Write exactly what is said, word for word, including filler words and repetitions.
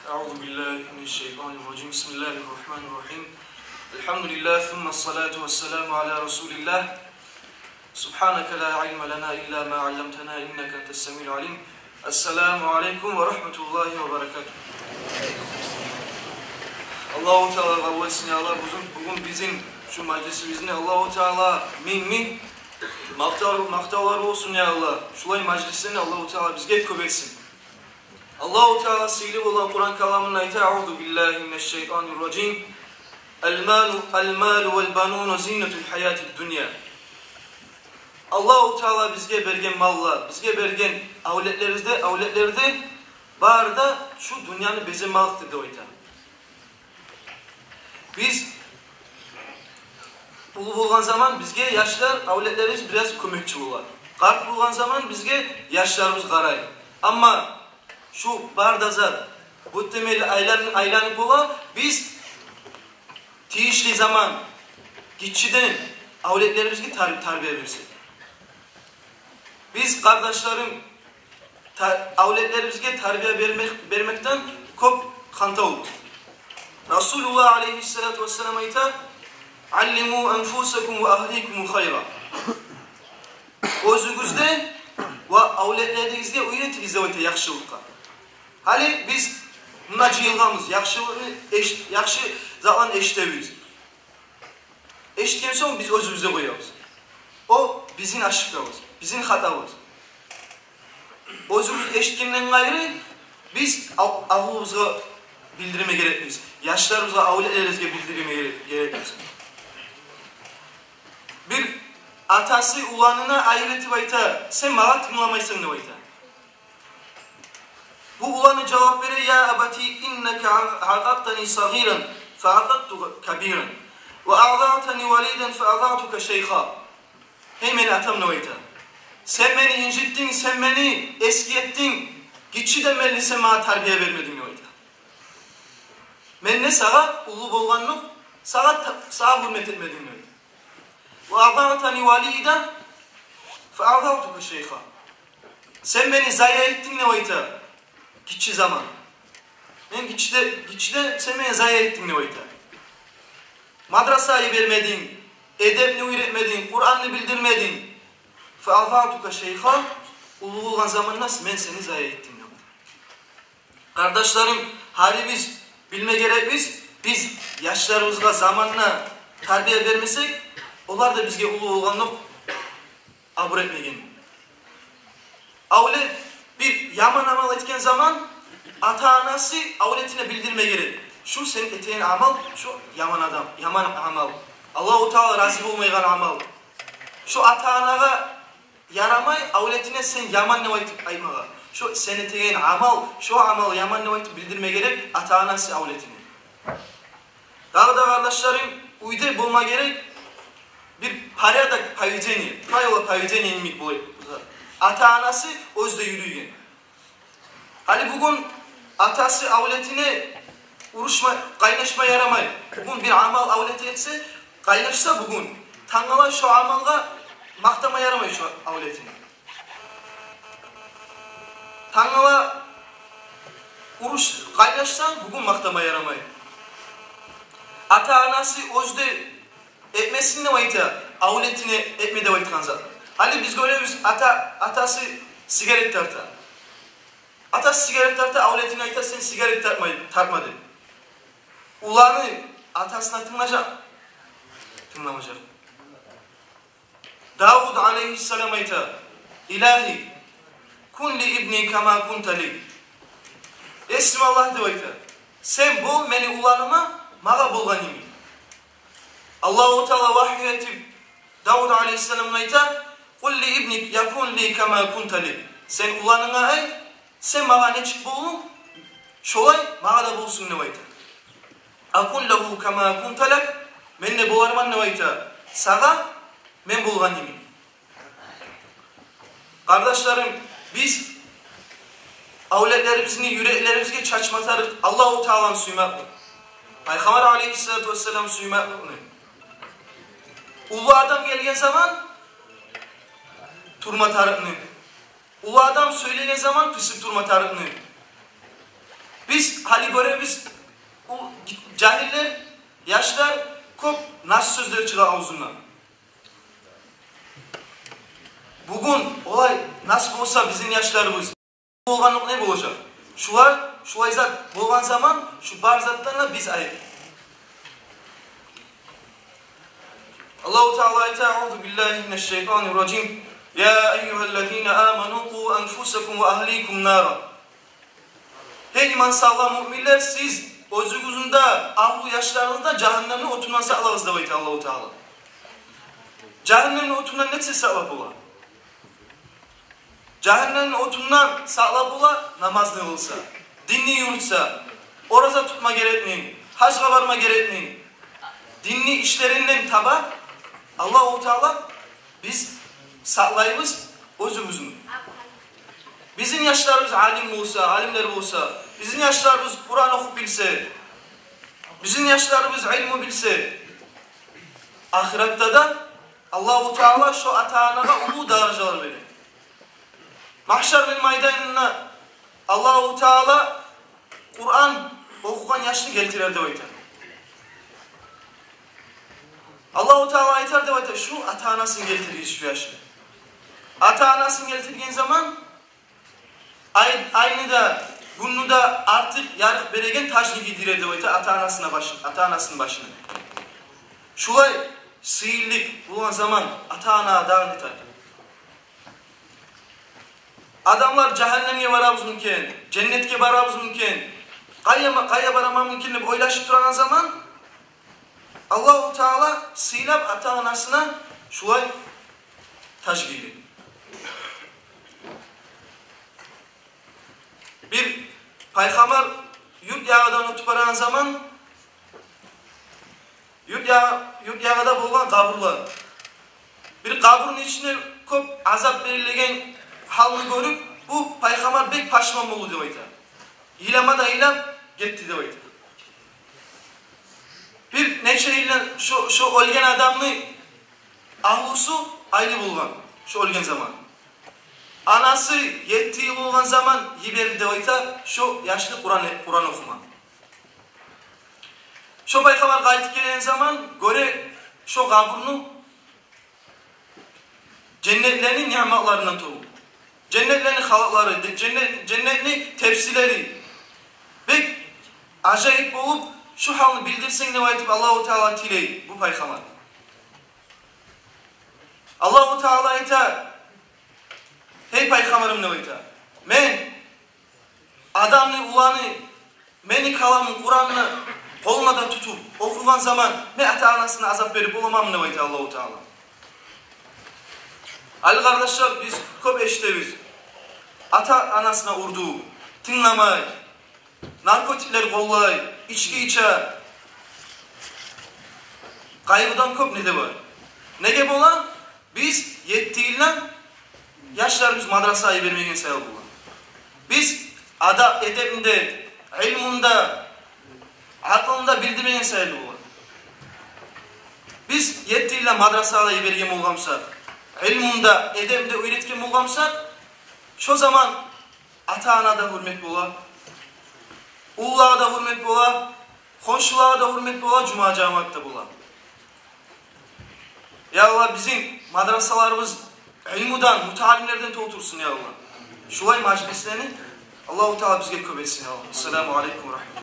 أعوذ بالله من الشيطان الرجيم. بسم الله الرحمن الرحيم. الحمد لله، ثم الصلاة والسلام على رسول الله. سبحانك لا علم لنا إلا ما علمتنا إنك أنت السميع العليم. السلام عليكم ورحمة الله وبركاته. Аллагьу Таала къабул этсин, я Аллагь, бугюн, бугюн бизин шу мажлисибизни Аллагьу Таала минг-минг макътав-, макътавлар болсун, я Аллагь. Шулай мажлислени Аллагьу Таала бизге кёп этсин. Аллагьу Таала сыйлы болгъан Къуран каламында айта: أعوذ بالله من الشيطان الرجيم. المال، المال والبنون زينة الحياة الدنيا. Аллагьу Таала бизге берген маллар, бизге берген авлетлерибизде, авлетлерде бары да шу дюньяны беземалыкъдыр деп айта. Биз уллу болгъан заман бизге яшлар, авлетлерибиз бираз кёмекчи бола. Къарт болгъан заман бизге яшларыбыз къарай. Амма шу бары да зат бутдемели айлан-, айланып бола, биз тийишли заман гиччиден авлетлерибизге тар-, тарбия берсек. Биз, къардашларым, та-, авлетлерибизге тарбия бермек, бермекден кёп хантавбуз. Расулуллагь алейгьиссалату вассалам айта: علموا أنفسكم وأهليكم خيرا. Оьзюгюзге ва авлетлеригизге уьйретигиз деп айта яхшылыкъгъа. Гьали биз мунда жыйылгъанбыз, яхшылыкъны эш-, яхшы затланы эшитебиз. Эшитген сонг биз оьзюбюзде къоябыз. О бизин ошибкабыз, бизин хатабыз. Оьзюбюз эшитгенден къайры биз ав-, агьлюбюзге билдирме герекбиз, яшларыбызгъа, авлетлерибизге билдирме гере-, герекбиз. Бир атасы уланына айып этип айта: «Сен магъа тынгламайсан», — деп айта. Бу уланы жавап бере: «يا أبت إنك عققتني صغيرا فعققتك كبيرا وأرضعتني وليدا فأرضعتك شيخا». «Гьей мени атам, — деп айта, — сен мени инжитдинг, сен мени эсги этдинг, гиччиден берли сен магъа тарбия бермединг, — деп айта. — Мен де сагъа уллу болгъанлыкъ, сагъа та-, сагъа гьюрмет этмединг, — деп айта. — وأرضعتني وليدا فأرضعتك شيخا». «Сен мени зая этдинг, — деп айта, — гиччи заман. Мен гиччиде, гиччиде сен мени зая этдинг, — деп айта. — Мадрасагъа йибермединг, эдепни уьйретмединг, Къуранны билдирмединг. فأرضعتك شيخا, уллу болгъан заманда мен сени зая этдим», — деп айта. Къардашларым, гьарибиз билме герекбиз, биз яшларыбызгъа заманында тарбия бермесек, олар да бизге уллу болгъанлыкъ абур этмеген. Авлет бир яман амал этген заман, ата-анасы авлетине билдирме герек: «Шу сен этеген амал, шу яман адам, яман амал. Аллагьу Таала рази болмайгъан амал». Шу ата-анагъа ярамай авлетине «сен яман» деп айтып айтмагъа. Шу сен этеген амал, шу амал яман деп айтып билдирме герек ата-анасы авлетине. Дагъы да, къардашларым, уьйде болма герек бир порядок поведения, правила поведения йимик болайыкъ. Ата-анасы оьзю де юрюйген. Гьали бугюн атасы авлетине урушма, къайнашма ярамай. Бугюн бир амал авлети этсе, къайнашса бугюн, тангала шу амалгъа макътама ярамай шу авлетине. Тангала уруш, къайнашса, бугюн макътама ярамай. Ата-анасы оьзю де этмесин деп айта авлетине этме деп айтгъан зат. Гьали биз гёребиз, ата, атасы сигарет тарта. Атасы сигарет тарта, авлетине айта: «Сен сигарет тартмай, тартма», — деп. Уланы атасына тынглажакъ? Тынгламажакъ. Давуд алейгьиссалам айта: «إلهي كن لابني كما كنت لي». «Есим Аллагь, — деп айта, — сен бол мени уланыма магъа болгъан йимик». Аллагьу Таала вагьйу этип Давуд алейгьиссаламгъа айта: «قل لابنك يكن لي كما كنت لي». «Сен уланынга айт, сен магъа нечик болдунг, шолай магъа да болсун», — деп айта. «أكن له كما كنت لك», мен де боларман, деп айта, сагъа мен болгъан йимик. Къардашларым, биз авлетлерибизни юреклерибизге чачма тарыкъ Аллагьу Тааланы сюймеклик, Пайхаммар алейгьиссалату вассаламны сюймекликни. Уллу адам гелген заман турма тарыкъны. Уллу адам сёйлеген заман пысып турма тарыкъны. Биз Биз гьали гёребиз, о жагьиллер, яшлар, кёп нас сёзлер чыгъа авзундан. Бугюн олай нас болса, бизин яшларыбыз болгъанлыкъ не болажакъ? Шулар, шулай зат болгъан заман, шу бар затдан да биз айып. Аллагьу Таала айта: «Аузу биллагьи минаш-шайтанир-ражим. Я айюгьаллазина аману къу анфусакум ва агьликум нара». Гьей иман салгъан муъминлер, сиз оьзюгюзню де, агьлу яшларыгъызны да жагьаннемни отундан сакълагъыз деп айта Аллагьу Таала. Жагьаннемни отундан нечик сакълап бола? Жагьаннемни отундан сакълап бола намазны къылса, динни юрютсе, ораза тутма герекни, гьажгъа барма герекни, динни ишлеринден таба Аллагьу Таала. Биз сакълайбыз оьзюбюзню. Бизин яшларыбыз алим болса, алимлер болса, бизин яшларыбыз Къуран охуп билсе, бизин яшларыбыз илму билсе, ахыратда да Аллагьу Таала шо ата-анагъа уллу даражалар бере. Магьшарны майданында Аллагьу Таала Къуран охугъан яшны гелтирер деп айта. Аллагьу Таала айтар деп айта: «Шу ата-анасын гелтиргиз шу яшны». Ата-анасын гелтирген заман ай, айны да, гюнню де артыкъ ярыкъ береген тажны гийдирер деп айта ата-анасына башын, ата-анасыны башына. Шулай сыйлылыкъ болгъан заман ата-ана дагъы не тар? Адамлар жагьаннемге барабызмы экен, женнетге барабызмы экен, къайда, къайда бараманмы экен деп ойлашып турагъан заман, Аллагьу Таала сыйлап ата-анасына шулай таж гийген. Бир пайхаммар юрт ягъадан оьтюп барагъан заман, юрт я-, юрт ягъада болгъан къабурлар. Бир къабурну ичинде кёп азап берилеген гьалны гёрюп, бу пайхаммар бек пашман болду деп айта. Йылама да йылап гетди деп айта. Бир нече йылдан шо, шо оьлген адамны агьлюсю айлы болгъан, шо оьлген заман. Анасы етти йыл болгъан заман йиберди деп айта шо яшны Къуран, Къуран охума. Шо пайхаммар къайтып гелген заман гёре шо къабурну женнетлени ниъматларындан толу. Женнетлени халкълары, де-, женнет-, женнетни тепсилери. Бек ажайып болуп, шо гьалны билдирсенг деп айтып, Аллагьу Таала тилей бу пайхаммар. Аллагьу Таала айта: «Гьей пайхаммарым, — деп айта, — мен адамны уланы мени каламым Къуранны къолуна да тутуп охугъан заман, мен ата-анасына азап берип боламанмы?» — деп айта Аллагьу Таала. Гьали, къардашлар, биз кёп эшитебиз: ата-анасына урду, тынгламай, наркотиклер къоллай, ички иче. Къайгъыдан кёп не де бар. Неге бола? Биз етти йылдан яшларыбыз мадрасагъа йибермеген саялы бола. Биз адаб-эдебинде, илмунда, акъылында билдирмеген саялы бола. Биз етти йылдан мадрасагъа йиберген болгъан бусакъ, илмунда, эдебинде уьйретген болгъан бусакъ, шо заман ата-анагъа да гьюрмет бола, уллулагъа да гьюрмет бола, хоншулагъа да гьюрмет бола, жума жамаатда бола. Я Аллагь, бизин мадрасаларыбыз илмудан, мутаалимлерден толтурсун, я Аллагь. Шулай мажлислени Аллагьу Таала бизге кёп этсин, я Аллагь. Ассаламу алейкум ва рагьматуллагь.